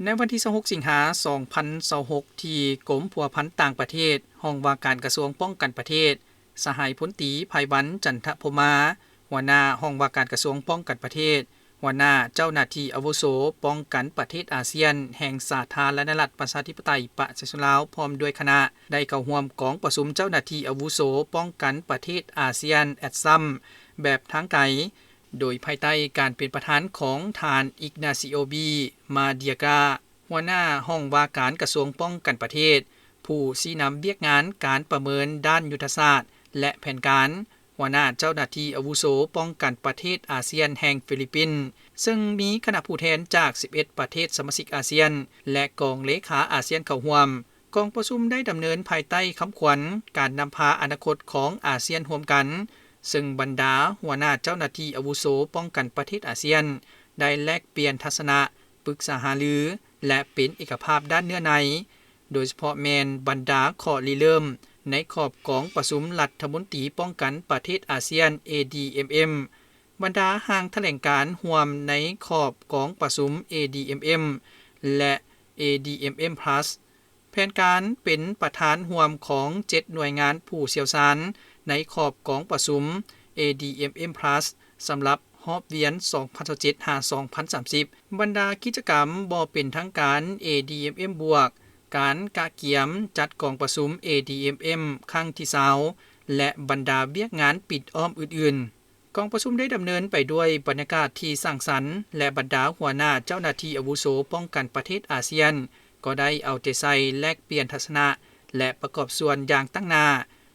ໃນວັນທີຊາວຫົກ ສິງຫາ ສອງພັນຊາວຫົກ ທີ່ກົມພົວພັນຕ່າງປະເທດ ຫ້ອງວ່າການກະຊວງປ້ອງກັນປະເທດ ສະຫາຍພົນຕີ ໄພວັນ ຈັນທະພົມມາ ຫົວໜ້າຫ້ອງວ່າການກະຊວງປ້ອງກັນປະເທດ, ຫົວໜ້າເຈົ້າໜ້າທີ່ອາວຸໂສປ້ອງກັນປະເທດອາຊຽນ ແຫ່ງສາທາລະນະລັດ ປະຊາທິປະໄຕ ປະຊາຊົນລາວ ພ້ອມດ້ວຍຄະນະ ໄດ້ເຂົ້າຮ່ວມກອງປະຊຸມເຈົ້າໜ້າທີ່ອາວຸໂສປ້ອງກັນປະເທດອາຊຽນ ແອັດຊຳ ແບບທາງໄກ ໂດຍພາຍໃຕ້ການເປັນປະທານຂອງທ່ານ ອິກນາຊິໂອ ບີ ມາເດຍກາ ຫົວໜ້າຫ້ອງວ່າການກະຊວງປ້ອງກັນປະເທດ, ຜູ້ຊີ້ນຳວຽກງານການປະເມີນດ້ານຍຸດທະສາດ ແລະ ແຜນການ, ຫົວໜ້າເຈົ້າໜ້າທີ່ອາວຸໂສປ້ອງກັນປະເທດອາຊຽນແຫ່ງຟີລິບປິນ, ເຊິ່ງມີຄະນະຜູ້ແທນຈາກສິບເອັດປະເທດສະມາຊິກອາຊຽນ ແລະ ກອງເລຂາອາຊຽນເຂົ້າຮ່ວມ. ກອງປະຊຸມໄດ້ດຳເນີນພາຍໃຕ້ຄຳຂວັນ ການນຳພາອະນາຄົດຂອງອາຊຽນຮ່ວມກັນ, ເຊິ່ງບັນດາຫົວໜ້າເຈົ້າໜ້າທີ່ອາວຸໂສປ້ອງກັນປະເທດອາຊຽນ ໄດ້ແລກປ່ຽນທັດສະນະ, ປຶກສາຫາລື ແລະ ເປັນເອກະພາບດ້ານເນື້ອໃນ, ໂດຍສະເພາະແມ່ນບັນດາຂໍ້ລິເລີ່ມໃນຂອບກອງປະຊຸມລັດຖະມົນຕີປ້ອງກັນປະເທດອາຊຽນ ເອດີເອັມເອັມ, ບັນດາຮ່າງຖະແຫຼງການຮ່ວມໃນຂອບກອງປະຊຸມ ເອດີເອັມເອັມ ແລະ ເອດີເອັມເອັມພລັສ, ແຜນການເປັນປະທານຮ່ວມຂອງເຈັດໜ່ວຍງານຜູ້ຊ່ຽວຊານໃນຂອບກອງປະຊຸມ ເອດີເອັມເອັມພລັສ ສຳລັບຮອບວຽນ ສອງພັນຊາວເຈັດ ຫາ ສອງພັນສາມສິບ. ບັນດາກິດຈະກຳບໍ່ເປັນທາງການ ເອດີເອັມເອັມບວກ, ການກະກຽມຈັດກອງປະຊຸມ ເອດີເອັມເອັມ ຄັ້ງທີຊາວ ແລະ ບັນດາວຽກງານປິດອ້ອມອື່ນໆ. ກອງປະຊຸມໄດ້ດຳເນີນໄປດ້ວຍບັນຍາກາດທີ່ສ້າງສັນ ແລະ ບັນດາຫົວໜ້າເຈົ້າໜ້າທີ່ອາວຸໂສປ້ອງກັນປະເທດອາຊຽນ ກໍໄດ້ເອົາໃຈໃສ່ແລກປ່ຽນທັດສະນະ ແລະ ປະກອບສ່ວນຢ່າງຕັ້ງໜ້າ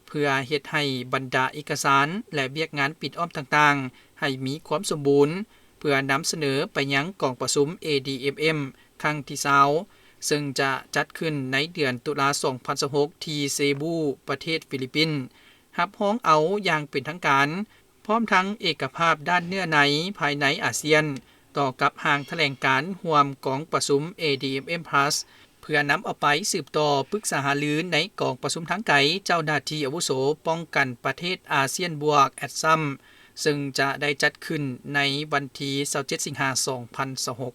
ເພື່ອເຮັດໃຫ້ບັນດາເອກະສານ ແລະ ວຽກງານປິດອ້ອມຕ່າງໆ ໃຫ້ມີຄວາມສົມບູນ ເພື່ອນຳສະເໜີໄປຍັງກອງປະຊຸມ ເອດີເອັມເອັມ ຄັ້ງທີຊາວ ເຊິ່ງຈະຈັດຂຶ້ນໃນເດືອນຕຸລາ ສອງພັນຊາວຫົກ ທີ່ເຊບູ ປະເທດຟີລິບປິນ, ຮັບຮອງເອົາຢ່າງເປັນທາງການ ພ້ອມທັງເອກະພາບດ້ານເນື້ອໃນພາຍໃນອາຊຽນ ຕໍ່ກັບຮ່າງຖະແຫຼງການຮ່ວມກອງປະຊຸມ ເອດີເອັມເອັມພລັສ ເພື່ອນຳເອົາໄປສືບຕໍ່ປຶກສາຫາລືໃນກອງປະຊຸມທາງໄກເຈົ້າໜ້າທີ່ອາວຸໂສປ້ອງກັນປະເທດອາຊຽນບວກ ແອັດຊຳ ເຊິ່ງຈະໄດ້ຈັດຂຶ້ນໃນວັນທີຊາວເຈັດ ສິງຫາ ສອງພັນຊາວຫົກ.